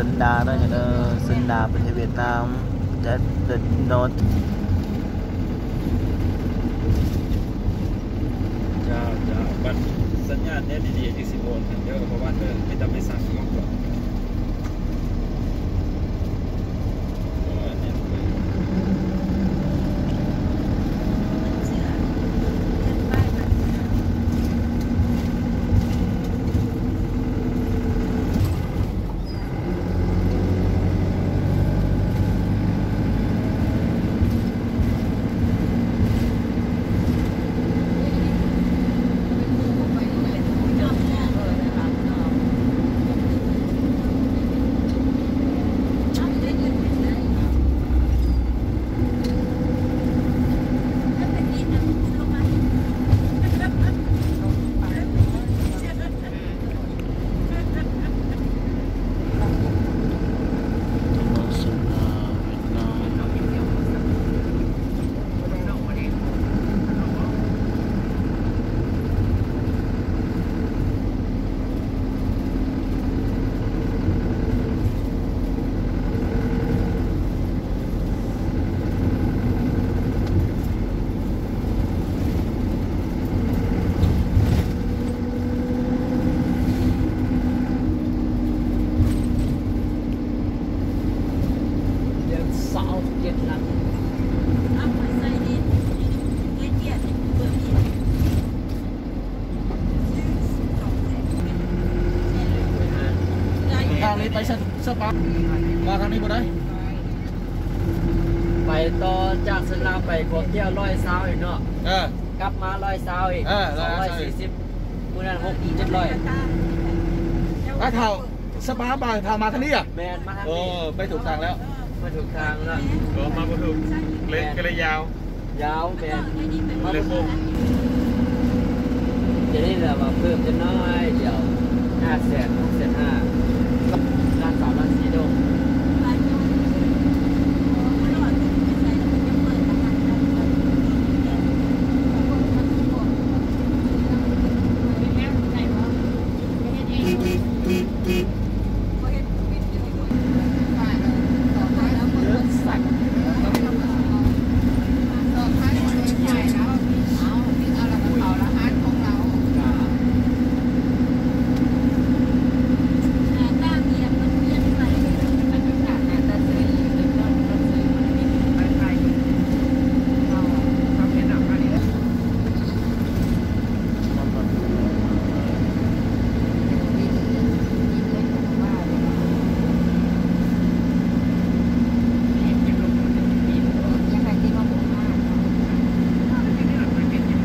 ສັນດາເດີ ສັນດາປະເທດຫວຽດນາມ ແຈກເດີນໂນດ. ເຈົ້າ ເຈົ້າ ບັດສັນຍານແນວດີໆ ຈັ່ງຊິໂອນໃຫ້ເດີ ເພາະວ່າເດີ ໄປຕາມໄປສັ່ງມາກ່ອນ. ທາງນີ້ໄປສະ ສະປາ ມາທາງນີ້ບໍ່ໄດ້. ໄປຕໍ່ຈາກເຊີນລາວໄປຂົວແກ້ວຮ້ອຍຊາວອີກເນາະ. ເອີ ກັບມາຮ້ອຍຊາວອີກ. ເອີ ສອງຮ້ອຍສີ່ສິບ ມື້ນັ້ນຫົກເຈັດຮ້ອຍ. ອ້າ ເຖົ້າ ສະປາ ບ່າວເຖົ້າມາທາງນີ້ອະ? ແມ່ນ ມາທາງນີ້. ໂອ້ ໄປຖືກທາງແລ້ວ. ໄປຖືກທາງແລ້ວ. ກໍມາບໍ່ຖືກ ເລນກໍເລີຍຍາວ. ຍາວ ແມ່ນ. ມາບໍ່ຖືກ. ດຽວນີ້ແຫຼະວ່າເພີ່ມຈັກໜ້ອຍດຽວ ຫ້າແສນ ຫົກແສນຫ້າ.